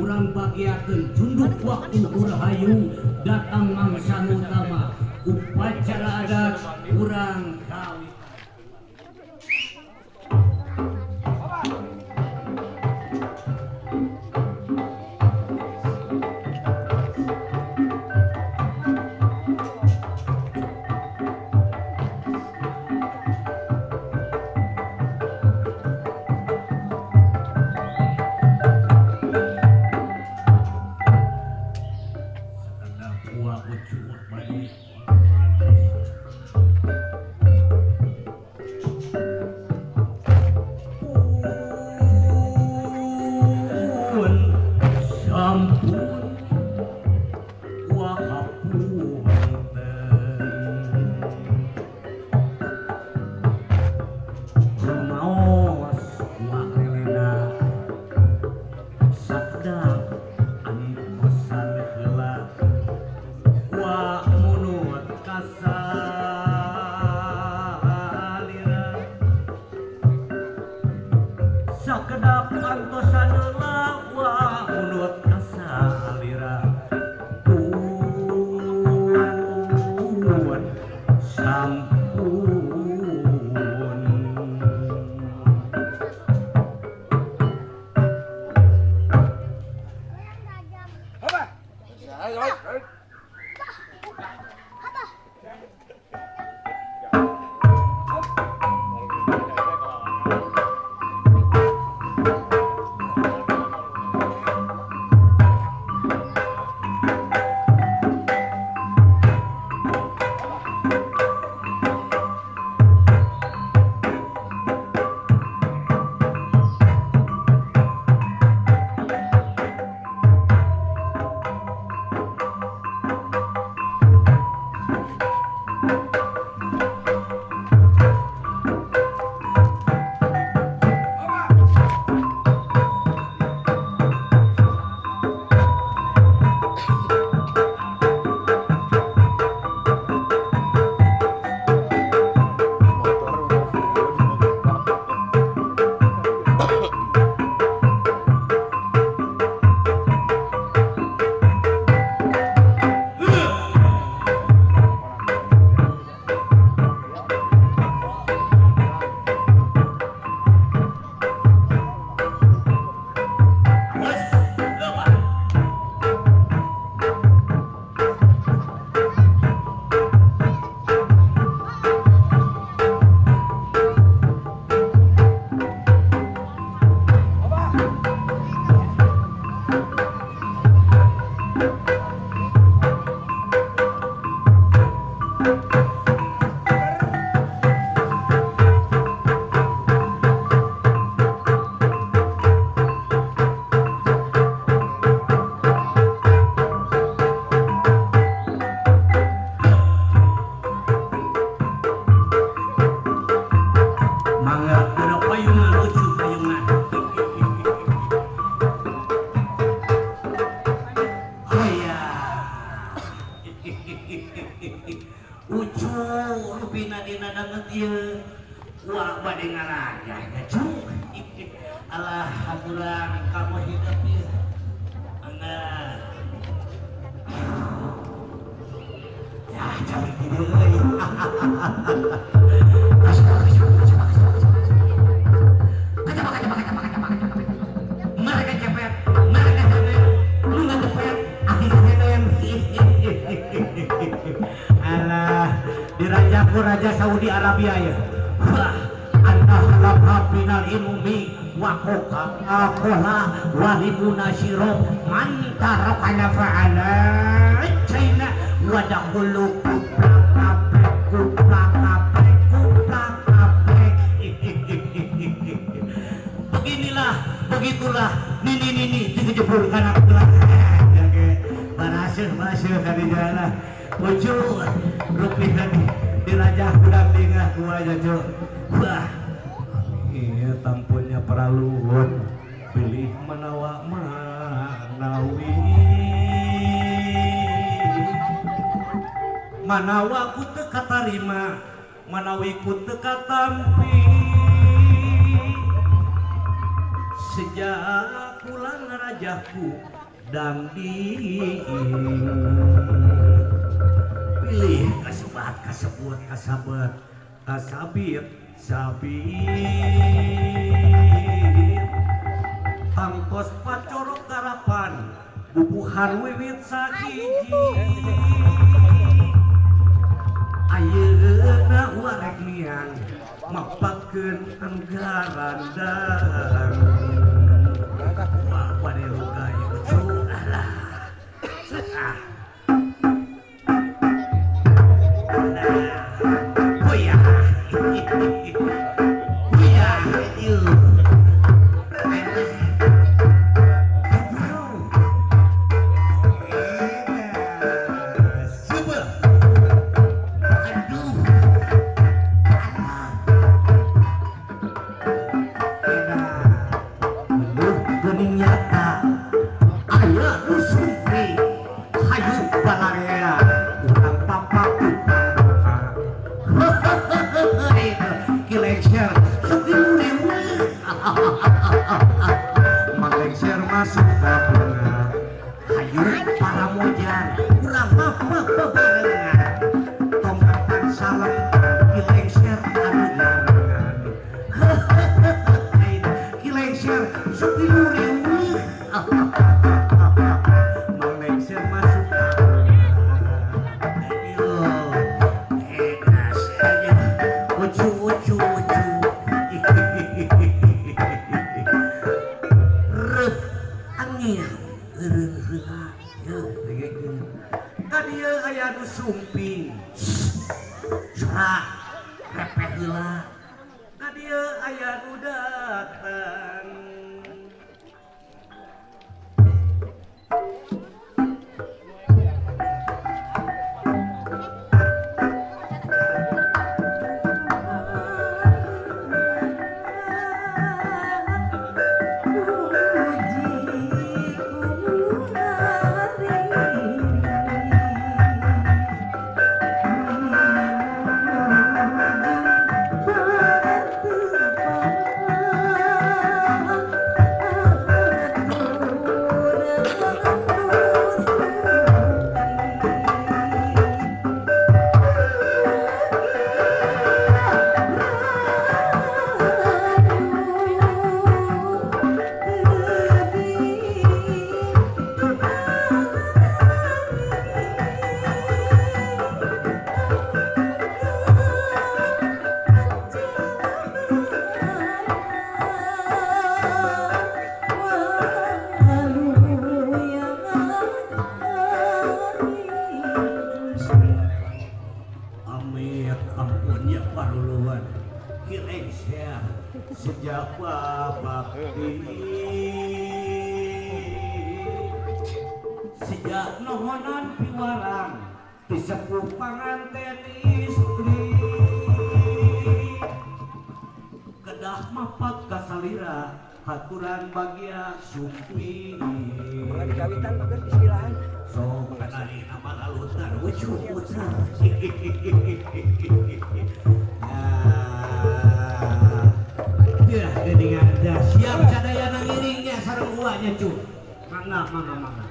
Urang bagiakeun cunduk waktu rahayu datang mangsa utama upacara adat urang kawin. Raja Saudi Arabia ya. Wah, anta halabha minal ilmi wa Coca-Cola wa limunasiro mantarokana fa'ala China wa dakhulu beginilah, begitulah, nini nini dikejeburkan aku lah. Baraseuh baraseuh kali jalan. Ucu rupiah dirajah budak dingah gua aja cu. Wah, iya tampunnya praluhun pilih manawa manawi manawa ku teu katarima manawi ku teu katampi sejak pulang. Kajelajahku dangding pilih kasebat kasebut kasabet kasabit sabit tangtos pacorok garapan bubuhan wiwit sahiji ayeuna warek niang mapakeun anu garandang wah bade luka ieu cu alah ah. Sejak nohonan piwarang disepuh panganten istri kedah mapak kasalira haturan bagia sumpi kawitan bagus bismillahan so kenali nama lalutan ucu ucu ya geningan dah siap sadayana ngiringnya sareng uaknya cu mangga mangga mangga.